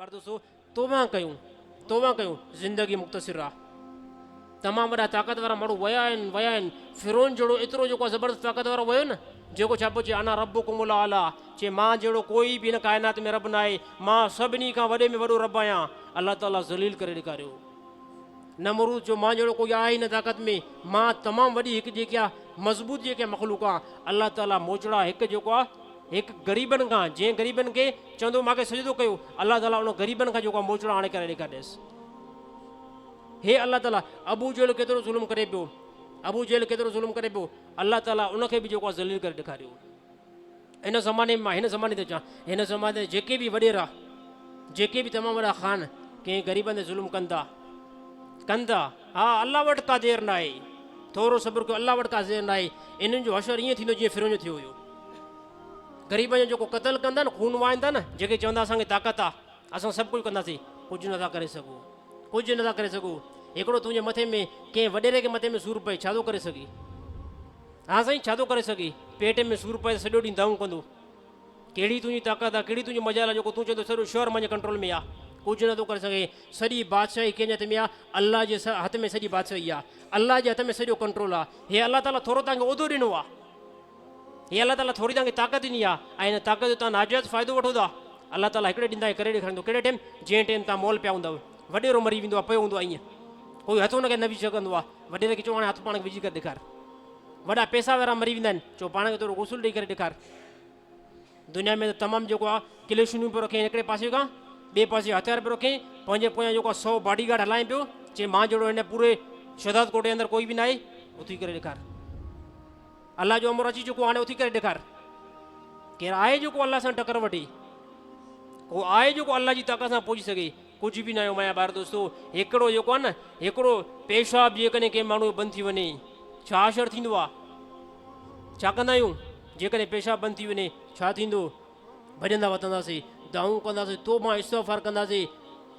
ٻار دوستو توبه ڪيون توبه ڪيون زندگي مختصر آ تمام وڏا طاقت وارا ماڻهو ويا آهن ويا آهن فرعون جهڙو ايترو جيڪو آ زبردست طاقت وارو ويو نه جيڪو ڇا پيو چئي انا ربڪم الاعليٰ چي مان جهڙو ڪوئي به هن ڪائنات ۾ رب ناهي مان سڀني کان وڏي ۾ وڏو رب آهيان الله تعاليٰ ذليل ڪري ڏيکاريو نمرود چيو مان جهڙو ڪوئي آهي ئي نه طاقت ۾ مان تمام وڏي هڪ جيڪي آ مضبوط جيڪي مخلوق آ الله تعاليٰ موچڙا هڪ جيڪو آ هڪ غريبن کان جنهن غريبن کي چوندو مان کي سجدو ڪيو الله تعاليٰ ان غريبن کان جيڪو آ موچڙا آڻي ڪري ڏيکاريس هي الله تعاليٰ ابو جهل ڪيترو ظلم ڪري پيو ابو جهل ڪيترو ظلم ڪري پيو الله تعاليٰ ان کي به جيڪو آ ذليل ڪري ڏيکاريو هن زماني ۾ مان هن زماني تي اچان هن زماني تي جيڪي به وڏيرا جيڪي به تمام وڏا خان ڪنهن غريبن تي ظلم ڪن ٿا ڪن ٿا ها الله وٽ ڪا دير نه آهي ٿورو صبر ڪيو الله وٽ ڪا دير نه آهي انهن جو حشر ائين ٿيندو جيئن فرعون جو ٿيو هيو غريبن جو جيڪو قتل ڪندا نه خون وهائيندا نه جيڪي چوندا اسان کي طاقت آ اسان سڀ ڪجهه ڪنداسين ڪجهه نٿا ڪري سگهو ڪجهه نٿا ڪري سگهو هڪڙو تنهنجي مٿي ۾ ڪنهن وڏيري کي مٿي ۾ سور پئي ڇا ٿو ڪري سگهي ها سائين ڇا ٿو ڪري سگهي؟ پيٽ ۾ سور پئي ته سڄو ڏينهن دانهون ڪندو. ڪهڙي تنهنجي طاقت آ، ڪهڙي تنهنجي مجال آ جيڪو تون چوين ٿو سڄو شهر منهنجي ڪنٽرول ۾ آ. ڪجهه نه ٿو ڪري سگهين. سڄي بادشاهي ڪنهن جي هٿ ۾ آ؟ الله جي هٿ ۾ سڄي بادشاهي آ. الله جي هٿ ۾ سڄو ڪنٽرول آ. هي الله تعاليٰ ٿورو توهان کي عهدو ڏنو آ. هي الله تعاليٰ ٿوري توهان کي طاقت ڏني آ ۽ ان طاقت جو توهان ناجائز فائدو وٺو ٿا. الله تعاليٰ هڪڙي ڏينهن توهان کي ڪري ڏيکاريندو. ڪهڙي ٽيم؟ جنهن ٽيم توهان مئل پيا هوندؤ. وڏيرو مري ويندو آ، پيو هوندو آ ائين. ڪوئي هٿ ان کي نه وجهي سگهندو آ. وڏيري کي چئو هاڻي هٿ پاڻ کي وجهي ڪري ڏيکار. وڏا پئسا وارا مري ويندا آهن، چئو پاڻ کي ٿورو غسل ڏئي ڪري ڏيکار. دنيا ۾ ته تمام جيڪو آ ڪليشنيون پيو رکين هڪڙي پاسي کان ٻئي پاسي هٿيار پيو رکين، پنهنجي پويان جيڪو آ سو باڊي گارڊ هلائين پيو، چي مان جهڙو هن پوري شهداد ڪوٽ جي اندر ڪوئي به ناهي، اٿي ڪري ڏيکار. الله جو امر اچي چڪو هاڻي اٿي ڪري ڏيکار. ڪير آهي جيڪو الله سان ٽڪر وٺي؟ ڪو آهي جيڪو الله جي طاقت سان پهچي سگهي؟ ڪجهه به ناهيو مايا ٻار دوستو هڪڙو جيڪو آهي نه هڪڙو پيشاب جيڪڏهن ڪنهن ماڻهو جو بند ٿي وڃي ڇا اشر ٿيندو آهي ڇا ڪندا آهيون جيڪڏهن پيشاب بند ٿي وڃي ڇا ٿيندو ڀڄندا وتنداسين دانهون ڪنداسين توبه استغفار ڪنداسين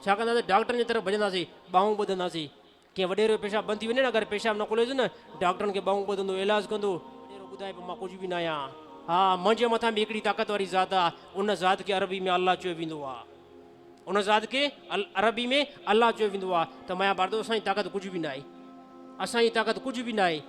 ڇا ڪنداسين ڊاڪٽرن جي طرف ڀڄنداسين ٻانهون ٻڌنداسين ڪنهن وڏيري جو پيشاب بند ٿي وڃي نه اگر پيشاب نه کليس نه ڊاڪٽرن کي ٻانهون ٻڌندو علاج ڪندو وڏيرو ٻڌائي پيو مان ڪجهه به نه آهيان ها منهنجي مٿان به هڪڙي طاقت واري ذات آهي ان ذات کي عربي ۾ الله چيو ويندو آهي ان ذات کي عربي ۾ الله چيو ويندو آهي ته ميان باردو اسان جي طاقت ڪجهه به ناهي اسان جي طاقت ڪجهه به ناهي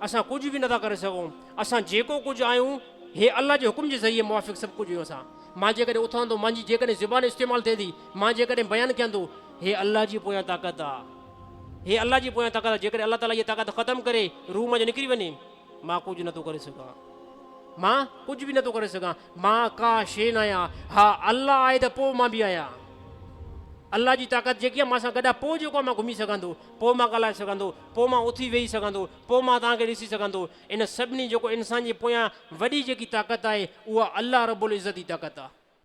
اسان ڪجهه به نٿا ڪري سگهون اسان جيڪو ڪجهه آهيون هي الله جي حڪم جي ذريعي موافق سڀ ڪجهه آهيون اسان مان جيڪڏهن اٿان ٿو مانجي جيڪڏهن زبان استعمال ٿئي ٿي مان جيڪڏهن بيان ڪيان ٿو هي الله جي پويان طاقت آهي هي الله جي پويان طاقت آهي جيڪڏهن الله تعالي هي طاقت ختم ڪري روح منجهه نڪري وڃي مان ڪجهه نٿو ڪري سگهان مان ڪجهه به نٿو ڪري سگهان مان ڪا شيء نه آهيان ها الله آهي ته پوء مان به آهيان الله جي طاقت جيڪي آهي مان سان گڏ آهي پوء جيڪو مان گهمي سگهان ٿو پوء مان ڳالهائي سگهان ٿو پوء مان اٿي ويهي سگهان ٿو پوء مان توهان کي ڏسي سگهان ٿو ان سڀني جيڪو انسان جي پويان وڏي جيڪي طاقت آهي اها الله رب العزت جي طاقت آهي.